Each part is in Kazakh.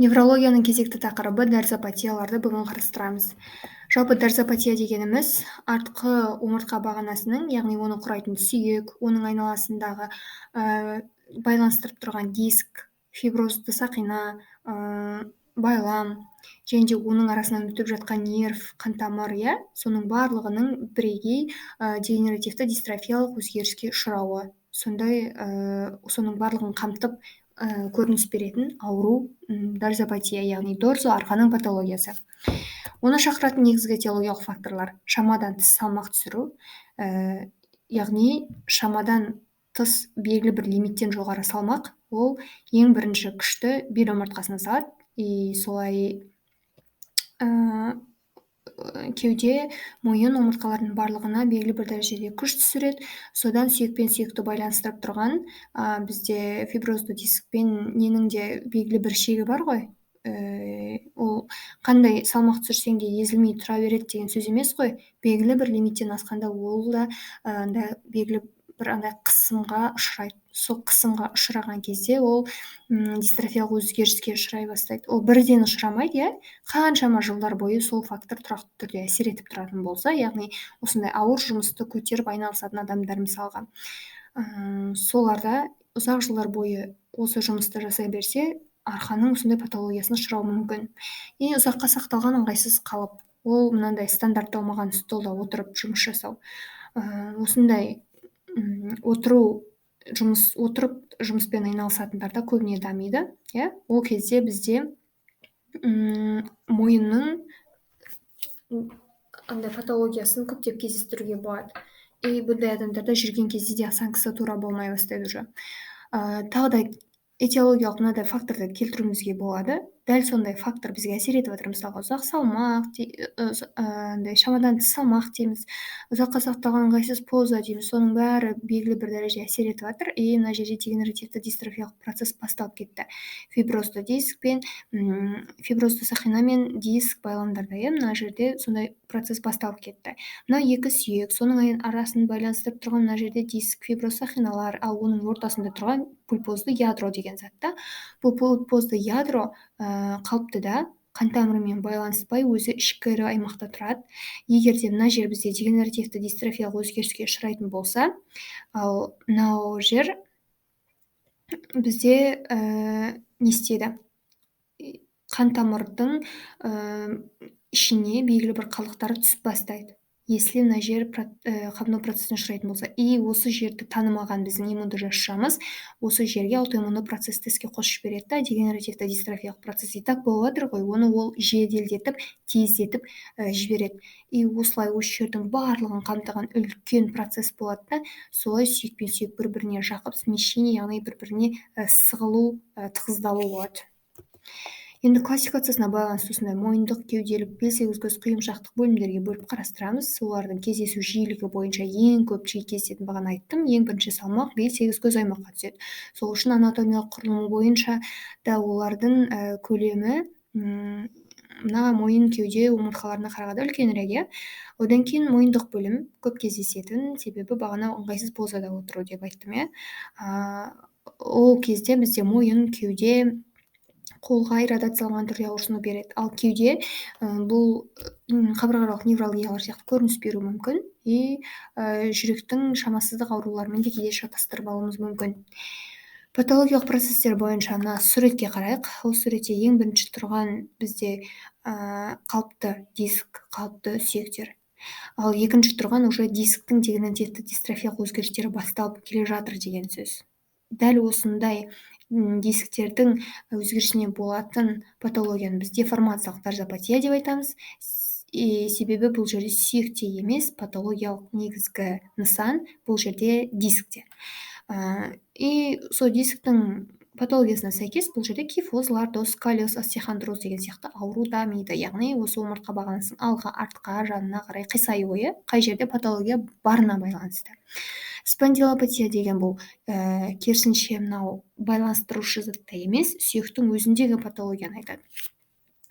Неврологияның кезекті тақырыбы дорзопатияларды бүгін қарастырамыз. Жалпы дорзопатия дегеніміз артқы омыртқа бағанасының, яғни оны құрайтын сүйек, оның айналасындағы байланыстырып тұрған диск, фиброзды сақина, байлам және де оның арасынан өтіп жатқан нерв, қан тамыр, иә, соның барлығының бірегей дегенеративті дистрофиялық өзгеріске ұшырауы. Сондай соның барлығын қамтып көрініс беретін ауру дорзопатия, яғни дорзо арқаның патологиясы. Оны шақыратын негізгі этиологиялық факторлар: шамадан тыс салмақ түсіру, яғни шамадан тыс белгілі бір лимиттен жоғары салмақ, ол ең бірінші күшті бел омыртқасына салады, и солай кеуде, мойын омыртқалардың барлығына белгілі бір дәрежеде күш түсіреді. Содан сүйек пен сүйекті байланыстырып тұрған бізде фиброзды диск пен ненің де белгілі бір шегі бар ғой. Ол қандай салмақ түсірсең де езілмей тұра береді деген сөз емес қой. Белгілі бір лимиттен асқанда ол да белгілі бір андай қысымға ұшырайды. Сол қысымға ұшыраған кезде ол дистрофиялық өзгеріске ұшырай бастайды. Ол бірден ұшырамайды, иә? Қаншама жылдар бойы сол фактор тұрақты түрде әсер етіп тұратын болса, яғни осындай ауыр жұмысты көтеріп айналысатын адамдар мысалға, соларда ұзақ жылдар бойы осы жұмысты жасай берсе, арқаның осындай патологиясына ұшырауы мүмкін. И ұзаққа сақталған ыңғайсыз қалып, ол мынандай стандартталмаған столда отырып жұмыс жасау. Осындай отыру жұмыс, отырып жұмыспен айналысатындарда көбіне дамиды, иә? Ол кезде бізде мойынның андай патологиясын көптеп кездестіруге болады. И бұндай адамдарда жүрген кезде де осанкасы тура болмай бастайды уже. Тағы да этиологиялық мынадай факторды келтіруімізге болады. Дәл сондай фактор бізге әсер етіп жатыр. Мысалға, ұзақ салмақ, андай шамадан тыс салмақ дейміз, ұзаққа сақталған ыңғайсыз поза дейміз. Соның бәрі белгілі бір дәреже әсер етіп жатыр. И мына жерде дегенеративті дистрофиялық процесс басталып кетті. Фиброзды диск пен фиброзды сақина мен диск байламдарда, иә, мына жерде сондай процесс басталып кетті. Мына екі сүйек, соның арасын байланыстырып тұрған мына жерде диск, фиброз сақиналар, ал оның ортасында тұрған пульпозды ядро деген зат та. Бұл пульпозды ядро қалыпты да қан тамырымен байланыспай өзі ішкі аймақта тұрады. Егер де мына жер бізде дегенеративті дистрофиялық өзгеріске ұшырайтын болса, ал мынау жер бізде не істейді? Қан тамырдың ішіне белгілі бір қалдықтары түсіп бастайды. Если мына жер қабыну процесіне ұшырайтын болса, и осы жерді танымаған біздің иммунды жасушамыз осы жерге аутоиммунды процессті іске қосып жібереді да, дегенеративті дистрофиялық процесс и так болып жатыр ғой, оны ол жеделдетіп, тездетіп жібереді. И осылай осы жердің барлығын қамтыған үлкен процесс болады да, солай сүйек пен сүйек бір-біріне жақып, смещение, яғни бір-біріне сығылу, тығыздалу болады. Енді классификациясына байланысты осындай мойындық, кеуделік, бел сегізкөз, құйымшақтық бөлімдерге бөліп қарастырамыз. Олардың кездесу жиілігі бойынша ең көп жиі кездесетін бағана айттым. Ең бірінші салмақ бел сегізкөз аймаққа түседі. Сол үшін анатомиялық құрылымы бойынша да олардың көлемі мына мойын, кеуде омыртқаларына қарағанда үлкенірек, иә. Одан кейін мойындық бөлім көп кездесетін, себебі бағана ыңғайсыз позада отыру деп айттым, иә. Ол кезде бізде мойын, кеуде, қолға иррадацияланған түрде ауырсыну береді. Ал кеуде бұл қабырғаралық невралгиялар сияқты көрініс беруі мүмкін. И жүректің шамасыздық ауруларымен де кейде шатастырып алуымыз мүмкін. Патологиялық процесстер бойынша мына суретке қарайық. Ол суретте ең бірінші тұрған бізде қалыпты диск, қалыпты сүйектер. Ал екінші тұрған уже дисктің дегенеративті дистрофиялық өзгерістері басталып келе жатыр деген сөз. Дәл осындай дисктердің өзгерісіне болатын патологияны біз деформациялық дорзопатия деп айтамыз. И себебі бұл жерде сүйекте емес, патологиялық негізгі нысан бұл жерде дискте. И сол дисктің патологиясына сәйкес бұл жерде кифоз, лордоз, сколиоз, остеохондроз деген сияқты ауру дамиды. Яғни осы омыртқа бағанасының алға, артқа, жанына қарай қисаюы, қай жерде патология барына байланысты. Спондилопатия деген бұл керісінше мынау байланыстырушы затта емес, сүйектің өзіндегі патологияны айтады.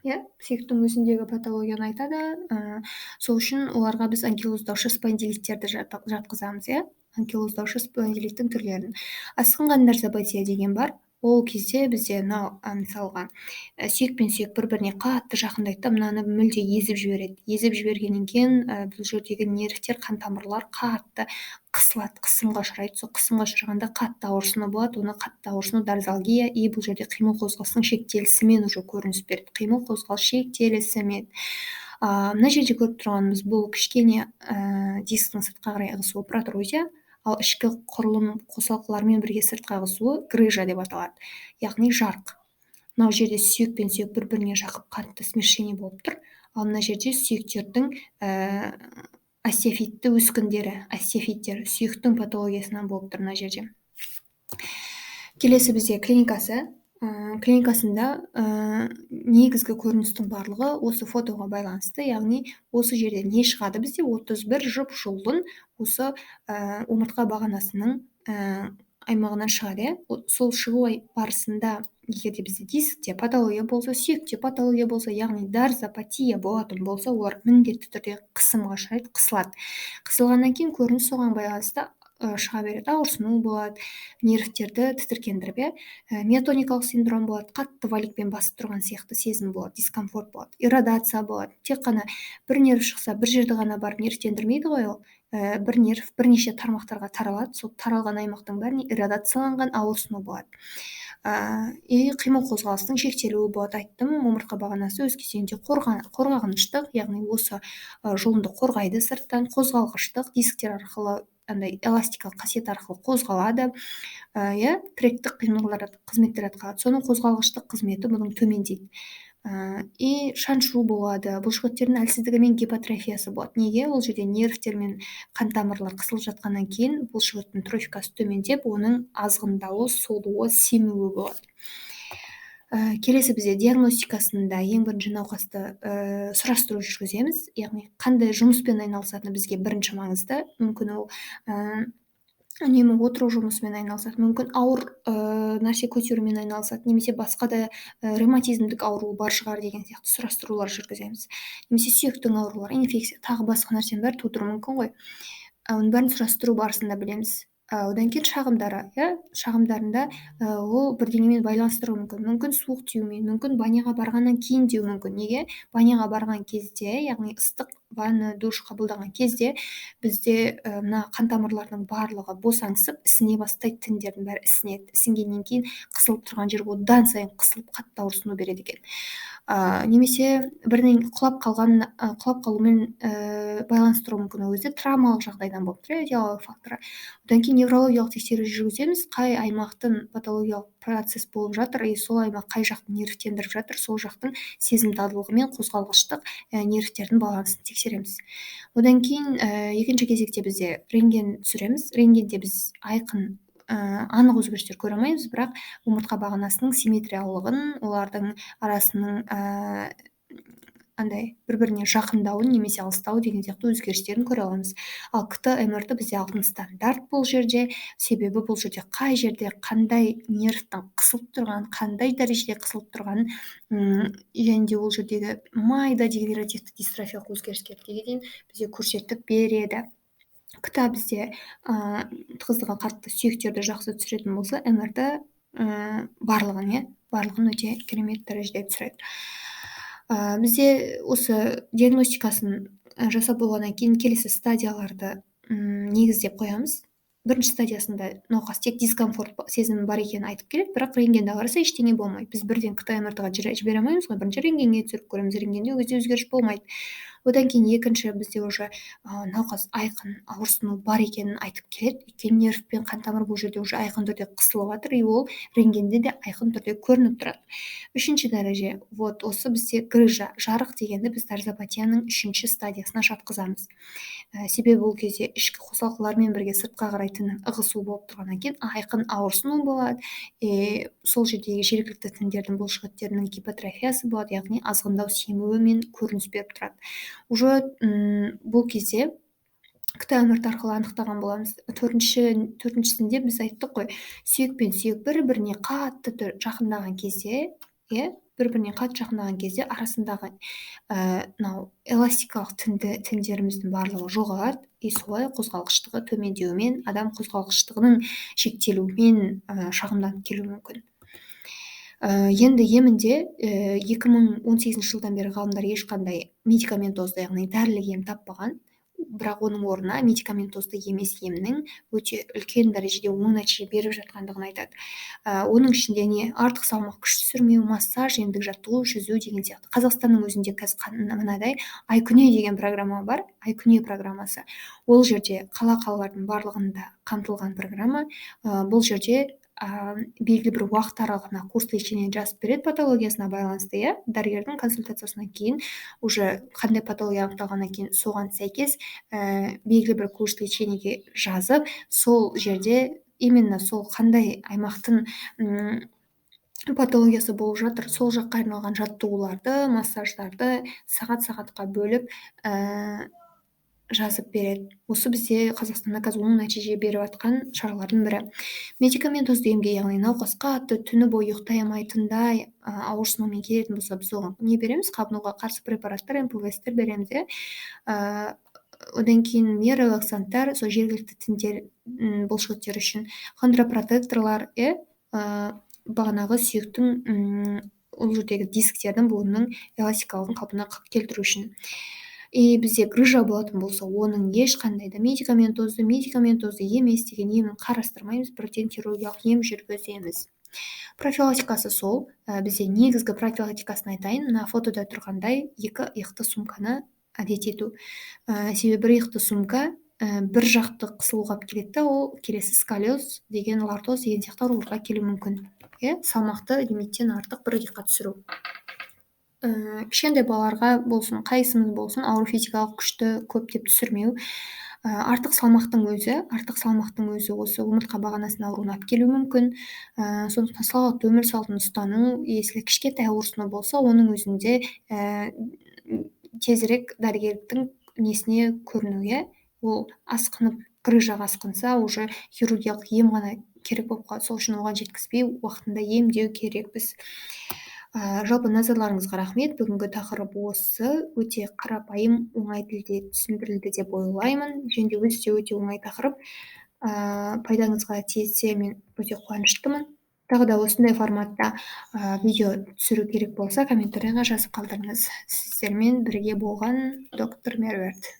Иә, сүйектің өзіндегі патологияны айтады. Сол үшін оларға біз анкилоздаушы спондилиттерді жатқызамыз, иә, анкилоздаушы спондилиттің түрлерін. Асқынған дорзопатия деген бар. Ол кезде бізде мынау, мысалға, сүйек пен сүйек бір біріне қатты жақындайды да, мынаны мүлде езіп жібереді. Езіп жібергеннен кейін бұл жердегі нервтер, қан тамырлар қатты қысылады, қысымға ұшырайды. Сол қысымға ұшырағанда қатты ауырсыну болады. Оны қатты ауырсыну дорзалгия, и бұл жерде қимыл қозғалысының шектелісімен уже көрініс береді. Қимыл қозғалыс шектелісімен. Мына жерде көріп тұрғанымыз бұл кішкене дисктің сыртқа қарай ығысуы, протрузия, ал ішкі құрылым қосалқылармен бірге сыртқа ығысуы грыжа деп аталады, яғни жарық. Мынау жерде сүйек пен сүйек бір-біріне жақып қатты смешение болып тұр, ал мына жерде сүйектердің остеофитті өскіндері, остеофиттер сүйектің патологиясынан болып тұр мына жерде. Келесі бізде клиникасы. Клиникасында негізгі көріністің барлығы осы фотоға байланысты, яғни осы жерде не шығады бізде? 31 жұп жұлын осы омыртқа бағанасының аймағынан шығады, иә? Сол шығу барысында егер де бізде дискте патология болса, сүйекте патология болса, яғни дорзопатия болатын болса, олар міндетті түрде қысымға ұшырайды, қысылады. Қысылғаннан кейін көрініс соған байланысты шыға береді, ауырсыну болады, нервтерді тітіркендіріп, иә? Миотоникалық синдром болады, қатты валикпен басып тұрған сияқты сезім болады, дискомфорт болады, иррадиация болады. Тек қана бір нерв шықса, бір жерді ғана барып нервтендірмейді ғой ол. Бір нерв бірнеше тармақтарға таралады, сол таралған аймақтың бәріне иррадиацияланған ауырсыну болады. И қимыл қозғалыстың шектелуі болады. Айттым, омыртқа бағанасы өз кезегінде қорғағыныштық, яғни осы жұлынды қорғайды сырттан, қозғалғыштық, дисктер арқылы андай эластикалық қасиет арқылы қозғалады, иә, тіректік қимылдар қызметтер атқарады. Соның қозғалғыштық қызметі бұның төмендейді. И шаншу болады, бұлшықеттердің әлсіздігі мен гипотрофиясы болады. Неге? Ол жерде нервтер мен қан тамырлар қысылып жатқаннан кейін бұлшықеттің трофикасы төмендеп, оның азғындауы, солуы, семуі болады. Келесі бізде диагностикасында ең бірінші науқасты сұрастыру жүргіземіз, яғни қандай жұмыспен айналысатыны бізге бірінші маңызды. Мүмкін ол үнемі отыру жұмысымен айналысады, мүмкін ауыр нәрсе көтерумен айналысады, немесе басқа да ревматизмдік ауруы бар шығар деген сияқты сұрастырулар жүргіземіз. Немесе сүйектің аурулары, инфекция, тағы басқа нәрсенің бәрі тудыруы мүмкін ғой. Оның бәрін сұрастыру барысында білеміз. Одан кейін шағымдары, иә, шағымдарында ол бірдеңемен байланыстыруы мүмкін. Мүмкін суық тиюмен, мүмкін баняға барғаннан кейін деуі мүмкін. Неге? Баняға барған кезде, яғни ыстық ванна, душ қабылдаған кезде бізде мына қан тамырлардың барлығы босаңсып, ісіне бастайды, тіндердің бәрі ісінеді. Ісінгеннен кейін қысылып тұрған жер одан сайын қысылып қатты ауырсыну береді екен. Немесе бірдеңе құлап қалумен байланыстыру мүмкін. Ол кезде травмалық жағдайдан болып тұр, этиологиялық факторы. Одан кейін неврологиялық тексеру жүргіземіз, қай аймақтың патологиялық процесс болып жатыр, и сол аймақ қай жақты нервтендіріп жатыр, сол жақтың сезімталдылығы мен қозғалғыштық нервтердің балансын тексереміз. Одан кейін екінші кезекте бізде рентген түсіреміз. Рентгенде біз айқын, анық өзгерістер көре алмаймыз, бірақ омыртқа бағанасының симметриялығын, олардың арасының андай бір-біріне жақындауын немесе алыстауы деген сияқты өзгерістерін көре аламыз. Ал КТ, МРТ бізде алтын стандарт бұл жерде, себебі бұл жерде қай жерде қандай нервтің қысылып тұрғанын, қандай дәрежеде қысылып тұрғанын, және де ол жердегі майда дегенеративті дистрофиялық өзгерістерге дейін бізге көрсетіп береді. КТ бізде тығыздығы қатты сүйектерді жақсы түсіретін болса, МРТ барлығын, иә, барлығын өте керемет дәрежеде түсіреді. Бізде осы диагностикасын жасап болғаннан кейін келесі стадияларды негіздеп қоямыз. Бірінші стадиясында науқас тек дискомфорт сезімі бар екенін айтып келеді, бірақ рентгенде қараса ештеңе болмайды. Біз бірден КТ МРТ ға жібере алмаймыз ғой, бірінші рентгенге түсіріп көреміз, рентгенде ол кезде өзгеріс болмайды. Одан кейін екінші бізде уже науқас айқын ауырсыну бар екенін айтып келеді, өйткені нерв пен қан тамыр бұл жерде уже айқын түрде қысылып жатыр, и ол рентгенде де айқын түрде көрініп тұрады. Үшінші дәреже, осы бізде грыжа, жарық дегенді біз дорзопатияның үшінші стадиясына жатқызамыз. Себебі ол кезде ішкі қосалқылармен бірге сыртқа қарай тіннің ығысуы болып тұрғаннан кейін айқын ауырсыну болады, сол жердегі жергілікті тіндердің бұлшықеттерінің гипотрофиясы болады, яғни азғындау семуі мен көрініс беріп тұрады. Уже бұл кезде КТ МРТ арқылы анықтаған боламыз. Төртіншісінде біз айттық қой, сүйек пен сүйек бір-біріне қатты жақындаған кезде, иә, бір-біріне қатты жақындаған кезде арасындағы мынау эластикалық тіндеріміздің барлығы жоғалады, и солай қозғалғыштығы төмендеуімен, адам қозғалғыштығының шектелуімен шағымданып келуі мүмкін. Енді емінде 2018 жылдан бері ғалымдар ешқандай медикаментозды, яғни дәрілік ем таппаған, бірақ оның орнына медикаментозды емес емнің өте үлкен дәрежеде оң нәтиже беріп жатқандығын айтады. Оның ішінде не артық салмақ, күш түсірмеу, массаж, емдік жаттығу, жүзу деген сияқты. Қазақстанның өзінде қазір мынадай Айкүне деген программа бар, Айкүне программасы. Ол жерде қала-қалалардың барлығында қамтылған программа. Бұл жерде белгілі бір уақыт аралығына курс лечения жазып береді патологиясына байланысты, иә, дәрігердің консультациясынан кейін уже қандай патология анықталғаннан кейін соған сәйкес белгілі бір курс лечениеге жазып, сол жерде именно сол қандай аймақтың патологиясы болып жатыр, сол жаққа арналған жаттығуларды, массаждарды сағат-сағатқа бөліп жазып береді. Осы бізде Қазақстанда қазір оң нәтиже беріп жатқан шаралардың бірі. Медикаментозды емге, яғни науқас қатты түні бойы ұйықтай алмайтындай ауырсынумен келетін болса, біз оған не береміз? Қабынуға қарсы препараттар, МПВС-тер береміз, иә. Одан кейін миорелаксанттар, сол жергілікті тіндер, бұлшықеттер үшін, хондропротекторлар, иә, бағанағы сүйектің, ол жердегі дисктердің, буынның эластикалығын қалпына келтіру үшін. И бізде грыжа болатын болса, оның ешқандай да медикаментозды, медикаментозды емес деген емін қарастырмаймыз, бірден хирургиялық ем жүргіземіз. Профилактикасы сол, бізде негізгі профилактикасын айтайын, мына фотода тұрғандай екі иықты сумканы әдет ету. Себебі бір иықты сумка бір жақты қысылуға алып келеді да, ол келесі сколиоз деген, лордоз деген сияқты ауруларға келуі мүмкін. Иә, салмақты лимиттен артық бір иыққа түсіру. Кішкентай балаларға болсын, қайсымыз болсын, ауыр физикалық күшті көптеп түсірмеу. Артық салмақтың өзі осы омыртқа бағанасының ауруына алып келуі мүмкін. Сондықтан салауатты өмір салтын ұстану, если кішкентай ауырсыну болса, оның өзінде тезірек дәрігердің несіне көріну, иә. Ол асқынып, грыжаға асқынса, уже хирургиялық ем ғана керек болып қалады. Сол үшін оған жеткізбей уақытында емдеу керекпіз. Жалпы назарларыңызға рахмет. Бүгінгі тақырып осы. Өте қарапайым, оңай тілде түсіндірілді деп ойлаймын. Және де өте өте оңай тақырып. Пайдаңызға тисе, мен өте қуаныштымын. Тағы да осындай форматта видео түсіру керек болса, комментарийға жазып қалдырыңыз. Сіздермен бірге болған доктор Меруерт.